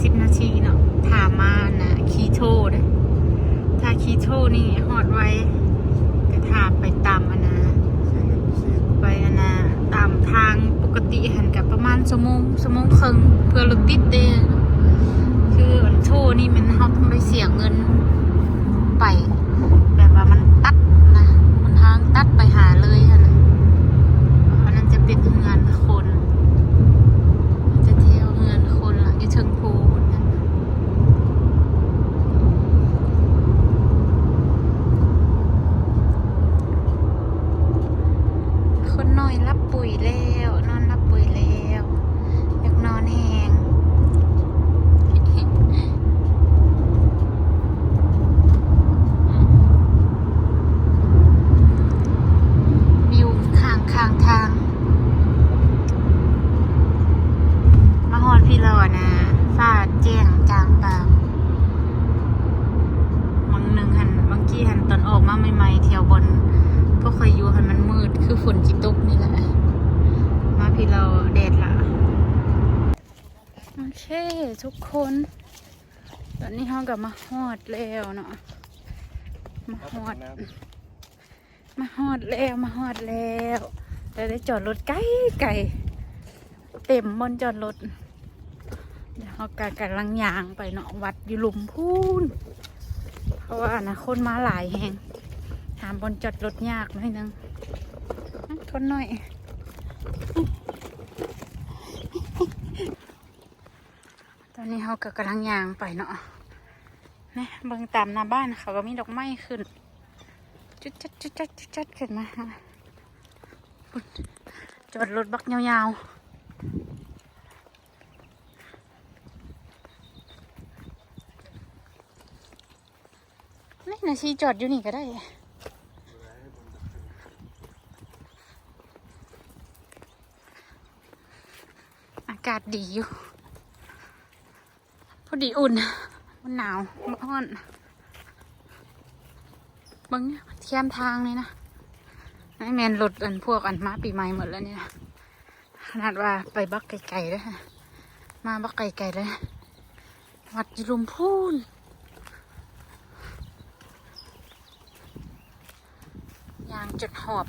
ສິບນາທີເນາະ ຖ້າມາອັນນ່າຂີ່ໂທເດ້. ຖ້າຂີ່ໂທນີ້ຮອດໄວ ແຕ່ຖ້າໄປຕາມອັນນ່າ ໄປອັນນ່າ ຕາມທາງປົກກະຕິຫັ້ນກະປະມານຊົ່ວໂມງ ຊົ່ວໂມງເຄິ່ງ ເພື່ອລົດຕິດເດ້. ຄືອັນໂທນີ້ແມ່ນເຮົາຕ້ອງໄດ້ເສຍເງິນໄປ ແບບວ່າມັນຕັດນະ ມັນທາງຕັດໄປຫາເລີຍຫັ້ນນະ. ອັນນັ້ນຈະເປັນເຮືອນຄົນ ຈະແຖວເຮືອນຄົນລະ ຢູ່ເທິງພູພຸ້ນນະ. ຄົນນ້ອຍຫຼັບປຸຍແລ້ວ ນອນຫຼັບປຸຍແລ້ວ ຢາກນອນແຮງ. ວິວຂ້າງ ຂ້າງທາງ ມາຮອດພີ້ແລ້ວນະ ຟ້າແຈ້ງຈາງບາງ. ບາງໜຶ່ງຫັ້ນ ບາງກີ້ຫັ້ນຕອນອອກມາໃໝ່ໆ ແຖວບ່ອນພວກຂ້ອຍຢູ່ຫັ້ນມັນມືດ ຄືຝົນຊິຕົກນີ້ແຫຼະ. ມາພີ້ແລ້ວແດດຫຼາຍ. ໂອເຄທຸກຄົນ ຕອນນີ້ເຮົາກະມາຮອດແລ້ວເນາະ ມາຮອດ ມາຮອດແລ້ວ ມາຮອດແລ້ວ ແຕ່ໄດ້ຈອດລົດໄກໆ ເຕັມບ່ອນຈອດລົດ. ດຽວເຮົາກະກຳລັງຍ່າງໄປເນາະ ວັດຢູ່ລຸ່ມພຸ້ນ ເພາະວ່າອັນນະຄົນມາຫຼາຍແຮງ ຫາບ່ອນຈອດລົດຍາກໜ້ອຍໜຶ່ງ. ຄົນໜ້ອຍ ຕອນນີ້ເຮົາກະກຳລັງຍ່າງໄປເນາະ ແນ່ ເບິ່ງຕາມໜ້າບ້ານເຂົາກະມີດອກໄມ້ຂຶ້ນ ຈຸດຈັດ ຈຸດຈັດ ຈຸດຈັດຂຶ້ນມາ. ພຸ້ນ ຈອດລົດບັກຍາວໆ ນີ້ນະ ຊິຈອດຢູ່ນີ້ກະໄດ້. ອາກາດດີຢູ່ ພໍດີອຸ່ນ ບໍ່ໜາວ ບໍ່ຮ້ອນ. ເບິ່ງແຄມທາງນີ້ນະ ນັ້ນແມ່ນລົດອັນພວກອັນມາປີໃໝ່ໝົດແລ້ວນີ້ນະ. ຂະໜາດວ່າໄປບັກໄກໆເດ້ ມາບັກໄກໆເດ້. ວັດຢູ່ລຸ່ມພຸ້ນ ຍ່າງຈົນຫອບ.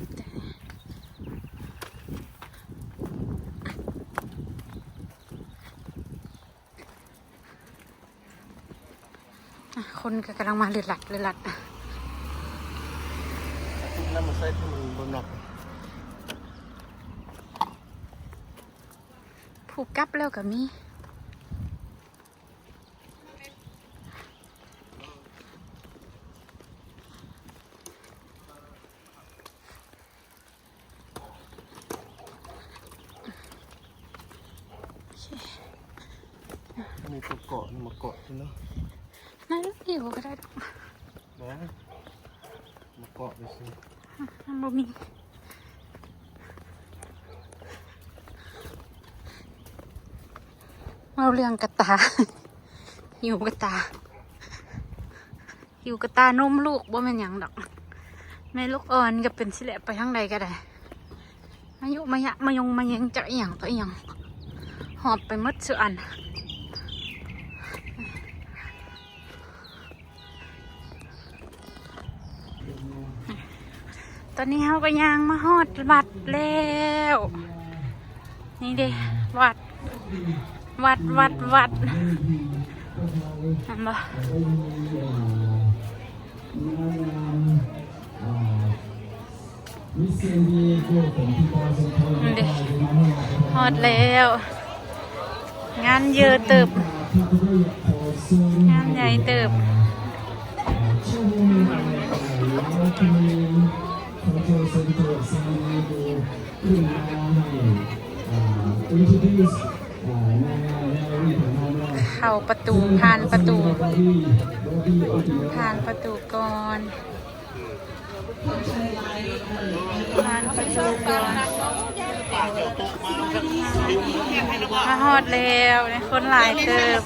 ອະ ຄົນກະກຳລັງມາເລີດລັດ ເລີດລັດ. ນ້ຳມັນໃສ່ ມັນບໍ່ໜັກ ຜູ້ກັບແລ້ວກະມີ. ໂອເຄ ມີຕົວເກາະ ມາເກາະຢູ່ເນາະ ນັ້ນຢູ່ກະໄດ້ດອກ ບໍ່ ມາເກາະໄປຊື່ ມັນບໍ່ມີ. ເວົ້າເລື່ອງກະຕ່າ ຫິວກະຕ່າ ຫິວກະຕ່ານົມລູກ ບໍ່ແມ່ນຫຍັງດອກ ແມ່ລູກອ່ອນກະເປັນຊີ້ແຫຼະ ໄປທາງໃດກະໄດ້ ມາຍຸມາຍະ ມາຍົງມາເຢັງ ຈັກອີ່ຫຍັງຕໍ່ອີ່ຫຍັງ ຫອບໄປໝົດສູ່ອັນ. ຕອນນີ້ເຮົາກະຍ່າງມາຮອດວັດແລ້ວ ນີ້ເດ້ ວັດ ວັດ ວັດ ວັດ ເຫັນບໍ່? ນີ້ເດ້ ຮອດແລ້ວ ງານເຍີະເຕີບ ງານໃຫຍ່ເຕີບ. ເຂົ້າປະຕູ ຜ່ານປະຕູ ຜ່ານປະຕູກ່ອນ ຜ່ານປະຕູກ່ອນ ມາຮອດແລ້ວ ຄົນຫຼາຍເຕີບ.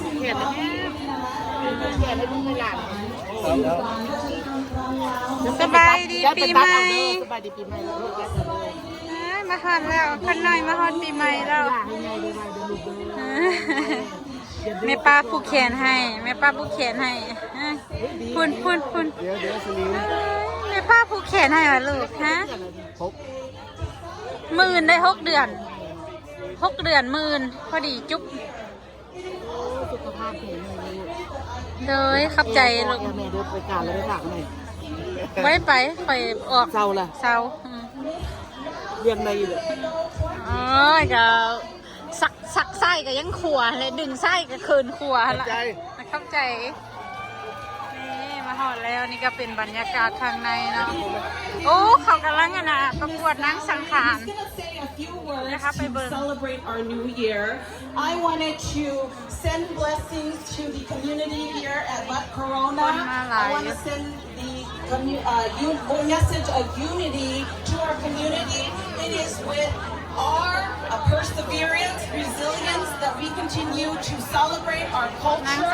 ສະບາຍດີປີໃໝ່ ສະບາຍດີປີໃໝ່ ເອີຍ ມາຮອດແລ້ວ ຂ້ານ້ອຍມາຮອດປີໃໝ່ແລ້ວ. ແມ່ປ້າຜູກແຂນໃຫ້ ແມ່ປ້າຜູກແຂນໃຫ້ ພຸ້ນ ພຸ້ນ ພຸ້ນ ດຽວ ດຽວ ສະລິວ ແມ່ປ້າຜູກແຂນໃຫ້ຫວາລູກ ຮະ? ຫົກ ມື້ອື່ນໄດ້ຫົກເດືອນ ຫົກເດືອນ ມື້ອື່ນພໍດີຈຸບ. ສຸຂະພາບແຂງແຮງລູກ ໂດຍ ຂອບໃຈລູກ ແມ່ເດີນໄປການແລ້ວໄດ້ຝາກໃຫ້ ໄວ້ໄປ ຂ້ອຍອອກເຊົາລະ ເຊົາ ອືມ ວຽງໃນຢູ່ເດີ ໂອ້ຍ ກໍ ຊັກ ຊັກຊ້າຍກໍຍັງຂວາແຫຼະ ດຶງຊ້າຍກໍເຂີນຂວາຫັ້ນລະ ຂອບໃຈ ຂອບໃຈ. ນີ້ມາຮອດແລ້ວ ນີ້ກໍເປັນບັນຍາກາດທາງໃນເນາະ ໂອ້ ເຂົາກຳລັງ ອັນນ່າ ປະກວດນາງສັງຂານ Just gonna say a few words ນະຄະ ໄປເບິ່ງ to celebrate our new year. I wanted to send blessings to the community here at Wat Corona. ຄົນມາຫຼາຍ I wanna send the commu- uh, u- message of unity to our community. It is with our uh, perseverance, resilience that we continue to celebrate our culture,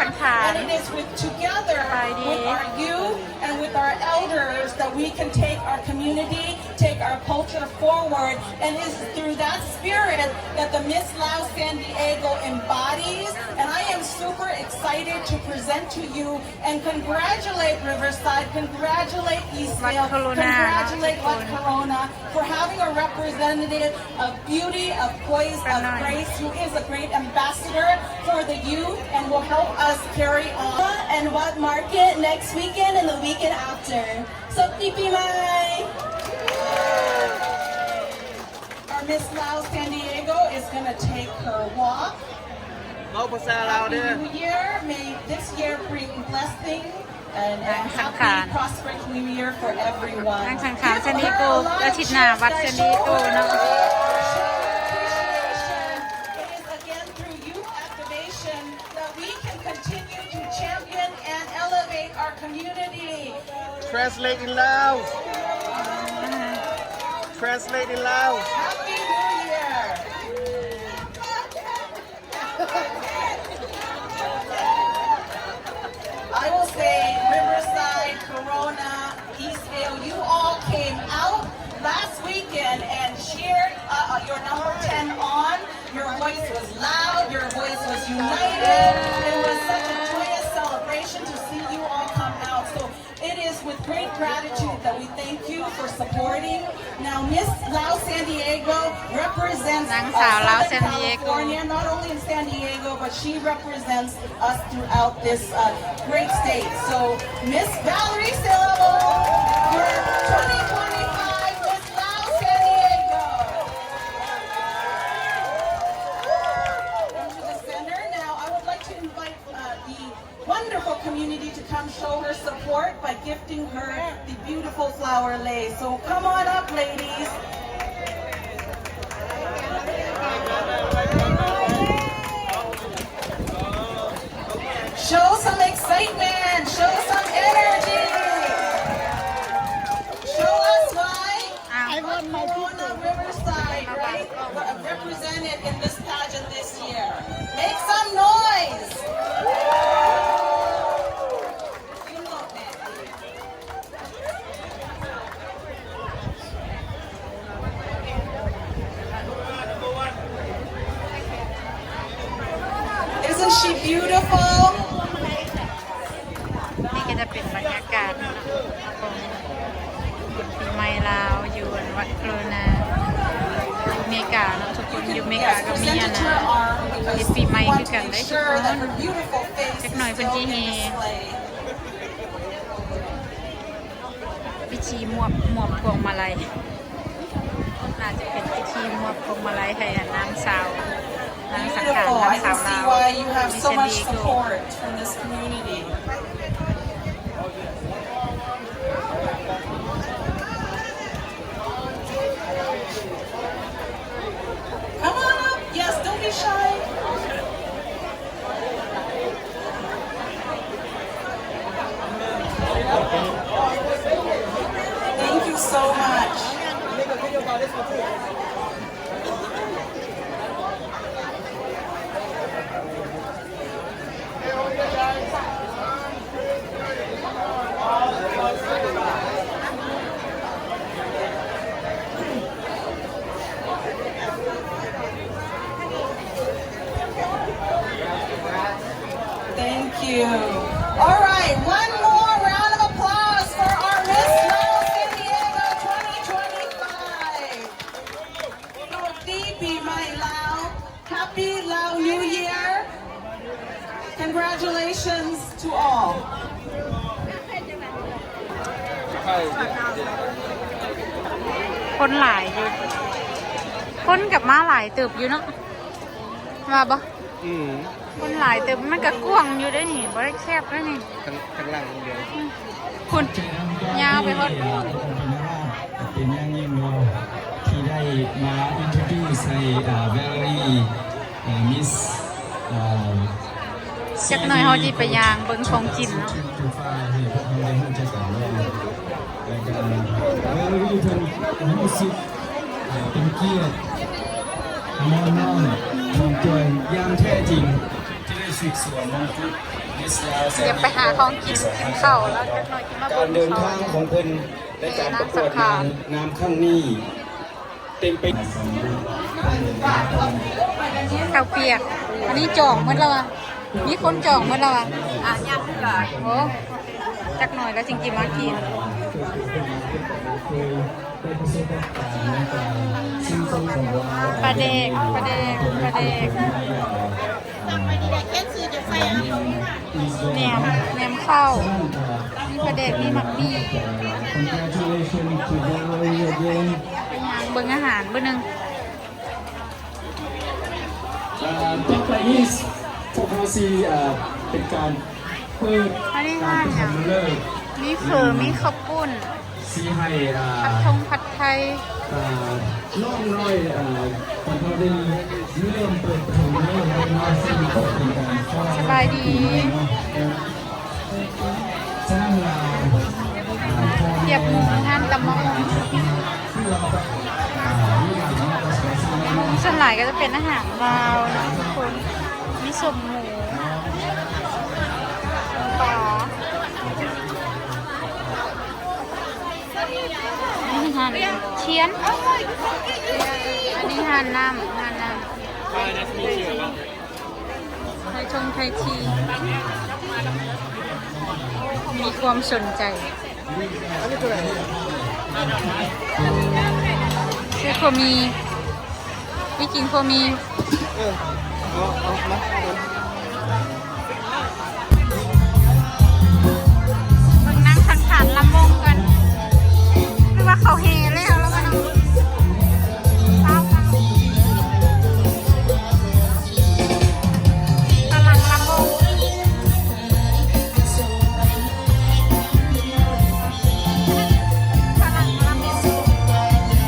and it is with together with our youth and with our elders that we can take our community, take our culture forward, and it's through that spirit that the Miss Laos San Diego embodies. And I am super excited to present to you and congratulate Riverside, congratulate Eastvale, congratulate Wat Corona for having a representative of beauty, of poise, of grace, who is a great ambassador for the youth and will help us carry on. And Wat Market next weekend and the weekend after. ສະຫວັດດີປີໃໝ່. Our Miss Laos San Diego is gonna take her walk. ເວົ້າພາສາລາວເດີ. Happy New Year. May this year bring blessing and a happy, prosperous New Year for everyone. ນາງສັງຂານ San Diego ອາທິດໜ້າ ວັດ San Diego ເນາະ. It is again through youth activation that we can continue to champion and elevate our community. Translate in Lao. Translate in Lao. Happy New Year. I will say Riverside, Corona, Eastvale, you all came out last weekend and cheered uh, your number ten on. Your voice was loud, your voice was united. It was such a joyous celebration to see you all come out. So it is with great gratitude that we thank you for supporting. Now, Miss Lao San Diego represents uh, Southern California, not only in San Diego, but she represents us throughout this uh, great state. So, Miss Valerie Silabo, your twenty twenty-five Miss Lao San Diego. Into the center. Now, I would like to invite uh, the wonderful community to come show her support by gifting her the beautiful flower lace. So come on up, ladies. Show some excitement. Show some energy. Show us why. I want my Corona Riverside, right? Represented in this pageant this year. Make some noise. You know that. Isn't she beautiful? ນີ້ກໍຈະເປັນບັນຍາກາດເນາະ ຂອງບຸນປີໃໝ່ລາວ ຢູ່ວັດໂຄໂຣນາ ຢູ່ເມກາເນາະ ທຸກຄົນຢູ່ເມກາກໍມີອັນນ່າ ເຮັດປີໃໝ່ຄືກັນເດ້ທຸກຄົນ ຈັກໜ່ອຍເພິ່ນຊິແຫ່ ພິທີມອບ ມອບພວງມາໄລ ໜ້າຈະເປັນພິທີມອບພວງມາໄລໃຫ້ນາງສາວ ນາງສັງຂານ ນາງສາວລາວ Beautiful. I can see why you have so much support from this community. Come on up. Yes, don't be shy. Thank you so much. All right, one more round of applause for our Miss Lao San Diego twenty twenty-five. ສະຫວັດດີປີໃໝ່ລາວ. Happy Lao New Year. Congratulations to all. ຄົນຫຼາຍຢູ່ ຄົນກັບມາຫຼາຍເຕີບຢູ່ເນາະ ວ່າບໍ່? ອືມ ຄົນຫຼາຍເຕີບ ມັນກະກວ້າງຢູ່ເດ້ນີ້ ບໍ່ໄດ້ແຄບເດ້ນີ້ ທາງ ທາງຫຼັງດຽວ ພຸ້ນ ຍາວໄປຮອດພຸ້ນ. ເປັນຢ່າງຍິ່ງເນາະ ທີ່ໄດ້ມາ introduce ໃຫ້ ອ່າ Valerie ອ່າ Miss ອ່າ ຈັກໜ່ອຍເຮົາຊິໄປຍ່າງເບິ່ງຂອງກິນເນາະ ໃຫ້ພວກເຮົາໄດ້ຮູ້ຈັກກັນເນາະ ແລ້ວກະ Valerie ເພິ່ນຮູ້ສຶກ ອ່າ ເປັນກຽດ ນ້ອມນ້ອມຖ່ອມຕົວຢ່າງແທ້ຈິງ ທີ່ໄດ້ສືບສວນມອງກຸດ Miss Lao ຢາກໄປຫາຂອງກິນ ກິນເຂົ້າ ແລ້ວຈັກໜ່ອຍຊິມາເບິ່ງເຂົ້າ. ການເດີນທາງຂອງເພິ່ນໃນການປະກວດນາງງາມຄັ້ງນີ້ ເຕັມໄປ ເຂົ້າປຽກ ອັນນີ້ຈອງໝົດແລ້ວຫວາ? ມີຄົນຈອງໝົດແລ້ວຫວາ? ອ່າ ຍັງຄືກັນ ໂອ້ ຈັກໜ່ອຍແລ້ວຈຶ່ງຊິມາກິນ. ປາແດກ ປາແດກ ປາແດກ ແໜມ ແໜມເຂົ້າ ມີປາແດກ ມີໝາກໝີ່ ໄປຍ່າງເບິ່ງອາຫານເບິ່ງໜຶ່ງ. ອ່າ ຕໍ່ໄປນີ້ພວກເຮົາຊິ ອ່າ ເປັນການເປີດ ອັນນີ້ຮ້ານຫຍັງ? ມີເຝີ ມີເຂົ້າປຸ້ນ ຊິໃຫ້ ອ່າ ຜັດທົງຜັດໄທ ອ່າ ນ້ອງນ້ອຍ ອ່າ ຂອງເຮົາໄດ້ເລີ່ມເປີດປະຖົມມະເລີກເນາະ ສະບາຍດີ ຮຽບໝູງ ຮ້ານຕຳໝາກຫຸ່ງ ສ່ວນຫຼາຍກໍຈະເປັນອາຫານລາວເນາະທຸກຄົນ ມີສົ້ມໝູ ສົ້ມປາ ອັນນີ້ຮ້ານທຽນ ອັນນີ້ຮ້ານນ້ຳ ຮ້ານນ້ຳ ໄທຊົງໄທທີ ມີຄວາມສົນໃຈ ຊື້ຂົ້ວໝີ່ ໄປກິນຂົ້ວໝີ່ ເອີ ເອົາ ເອົາ ມາ ເບິ່ງນາງສັງຂານລຳວົງກ່ອນ ຄືວ່າເຂົາແຫ່ແລ້ວ ແລ້ວວ່າເນາະ ສາວ ສາວ ກຳລັງລຳວົງ ກຳລັງລຳວົງ.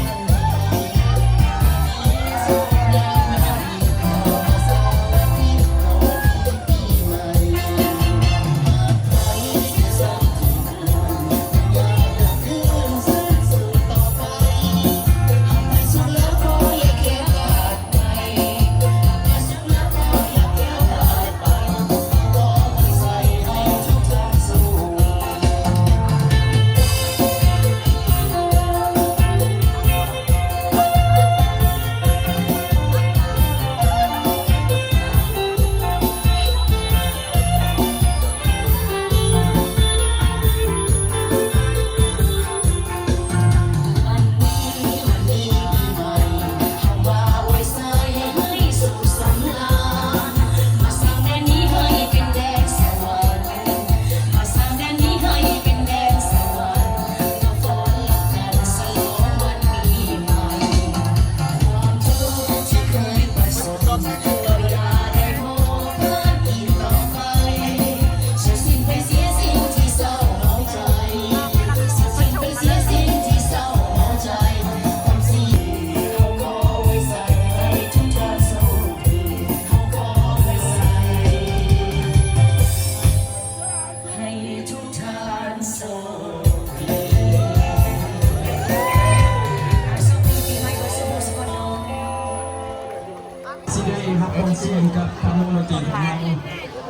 ຊິໄດ້ຮັບຄວາມສ່ວນກັບທາງວົງດົນຕີຂອງເຮົາ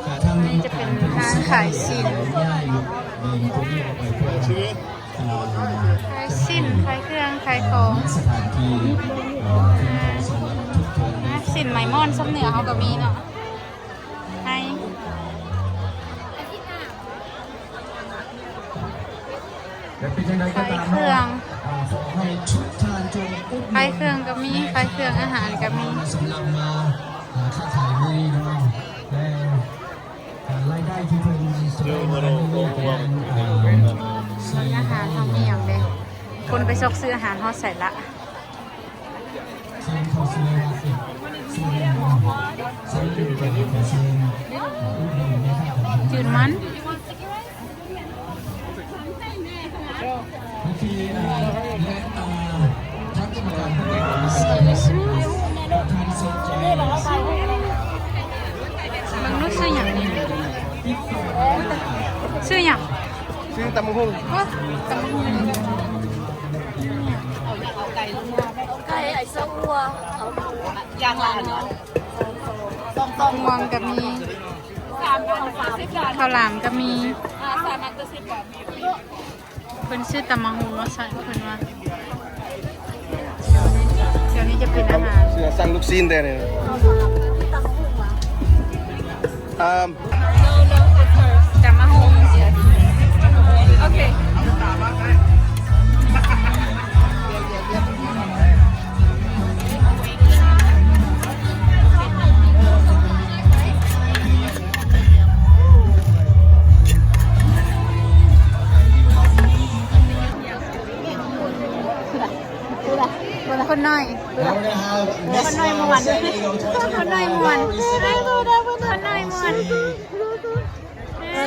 ແລະທາງ ອັນນີ້ຈະເປັນຮ້ານຂາຍສິ້ນ ຂາຍສິ້ນ ຂາຍເຄື່ອງ ຂາຍຂອງ ສະຖານທີ່ ເອີ ເປັນຂອງສຳລັບທຸກທ່ານ ຂາຍສິ້ນໄມ້ມ່ອນ ຊຳເໜືອເຮົາກໍມີເນາະ ໃຫ້ ແລະ ເປັນຈັ່ງໃດກໍຕາມເນາະ ຂາຍເຄື່ອງ ອ່າ ຂໍໃຫ້ທຸກທ່ານຈົ່ງອຸດໜູນ ຂາຍເຄື່ອງກໍມີ ຂາຍເຄື່ອງອາຫານກໍມີ ສຳລັບມາ ອ່າ ຄ້າຂາຍມື້ນີ້ເນາະ ແລະ ອ່າ ລາຍໄດ້ທີ່ເພິ່ນຈະໄດ້ມາໃນມື້ນີ້ກໍແມ່ນ ອ່າ ເບິ່ງອາຫານເຮົາມີຫຍັງແດ່ ຄົນໄປຊອກຊື້ອາຫານຮອດໃສລະ? ຈືນມັນ ເບິ່ງດູຊື່ຫຍັງນີ້ ຊື່ຫຍັງ? ຊື່ຕຳບັກຫຸ່ງ ໂອ້ ຕຳບັກຫຸ່ງ ເອົາ ເອົາໄກ່ລົງມາ ເອົາໄກ່ ໄອ້ເຊາະອົວ ເອົາໝູ ຢ່າງລະອັນເນາະ ສອງ ສອງ ໝ່ວງກໍມີ ສາມອັນ ເຂົ້າຫຼາມກໍມີ ອ່າ ສາມອັນ ສິບບາດ ເພິ່ນຊື້ຕຳບັກຫຸ່ງວ່າຊັ້ນ ເພິ່ນວ່າ ດຽວນີ້ຈະເປັນອາຫານ ຊື້ ສັ່ງລູກຊີ້ນແດ່ນີ້ ອ່າ ຕຳບັກຫຸ່ງ ໂອເຄ ຄົນນ້ອຍ ຄົນນ້ອຍມ່ວນ ຄົນນ້ອຍມ່ວນ ຄົນນ້ອຍມ່ວນ ເອີ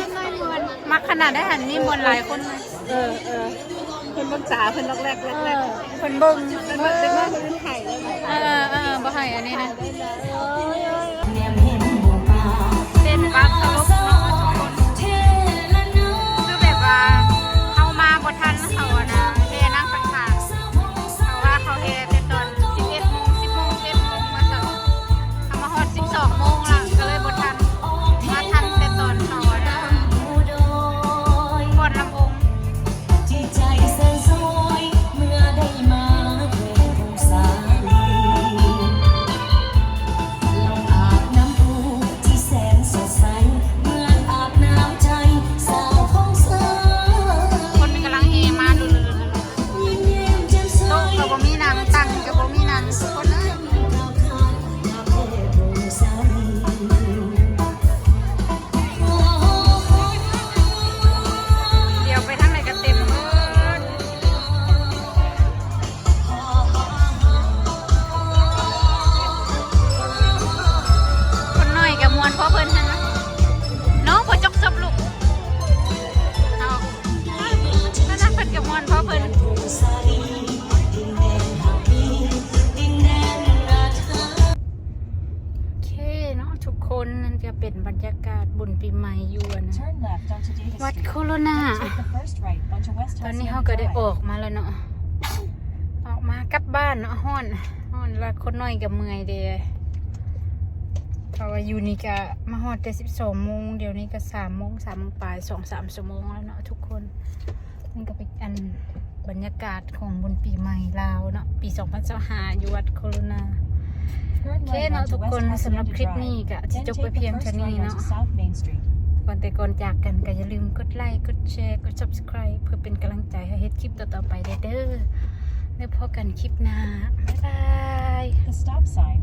ຄົນນ້ອຍມ່ວນ ມັກຂະໜາດໃດຫັ້ນ ມີມ່ວນຫຼາຍຄົນ ເອີ ເອີ ເພິ່ນເບິ່ງສາ ເພິ່ນລັອກແລັກ ລັອກແລັກ ເອີ ເພິ່ນເບິ່ງ ເພິ່ນເບິ່ງ ເພິ່ນເບິ່ງ ເພິ່ນໄຫ້ເລີຍ ເອີ ເອີ ບໍ່ໃຫ້ອັນນີ້ນະ ເຕັ້ນບັກສະຫຼົບເນາະທຸກຄົນ ຄືແບບວ່າເຮົາມາບໍ່ທັນເຂົາຫັ້ນນະ ແຫ່ນາງສັງຂານ ເພາະວ່າເຂົາແຫ່ແຕ່ຕອນສິບເອັດໂມງ ສິບໂມງ ສິບເອັດໂມງວ່າຊັ້ນ ເຮົາມາຮອດສິບສອງໂມງລະ ກໍເລີຍບໍ່ທັນ ມາທັນແຕ່ຕອນເຂົາອັນນັ້ນ ຟ້ອນລຳວົງ. ຄົນກຳລັງແຫ່ມາລຸ້ນໆໆ ໂຕະກໍບໍ່ມີນັ່ງ ຕັ່ງກໍບໍ່ມີນັ່ງ ຄົນເອີຍ ດຽວໄປທາງໃດກໍເຕັມເບິດ ຄົນນ້ອຍກໍມ່ວນພໍເພິ່ນຫັ້ນນະ ນ້ອງບໍ່ຈົກສົບລູກ ເອົາ ນັ້ນນະ ເພິ່ນກໍມ່ວນພໍເພິ່ນ ໂອເຄເນາະທຸກຄົນ ນັ້ນກໍເປັນບັນຍາກາດບຸນປີໃໝ່ຢູ່ອັນ ວັດໂຄໂລນາ ຕອນນີ້ເຮົາກໍໄດ້ອອກມາແລ້ວເນາະ ອອກມາກັບບ້ານເນາະ ຮ້ອນ ຮ້ອນ ລະຄົນນ້ອຍກໍເມື່ອຍເດ້ ເພາະວ່າຢູ່ນີ້ກະມາຮອດແຕ່ສິບສອງໂມງ ດຽວນີ້ກະສາມໂມງ ສາມໂມງປາຍ ສອງສາມຊົ່ວໂມງແລ້ວເນາະທຸກຄົນ. ນີ້ກະເປັນອັນບັນຍາກາດຂອງບຸນປີໃໝ່ລາວເນາະ ປີສອງພັນຊາວຫ້າ ຢູ່ວັດໂຄໂລນາ. ໂອເຄເນາະທຸກຄົນ ສຳລັບຄລິບນີ້ກະຊິຈົບໄປພຽງເທົ່ານີ້ເນາະ. ກ່ອນແຕ່ກ່ອນຈາກກັນກະຢ່າລືມກົດໄລ ກົດແຊ ກົດ Subscribe ເພື່ອເປັນກຳລັງໃຈໃຫ້ເຮັດຄລິບຕໍ່ໆໄປເດີ. ແລ້ວພໍ້ກັນຄລິບໜ້າ ບາຍບາຍ.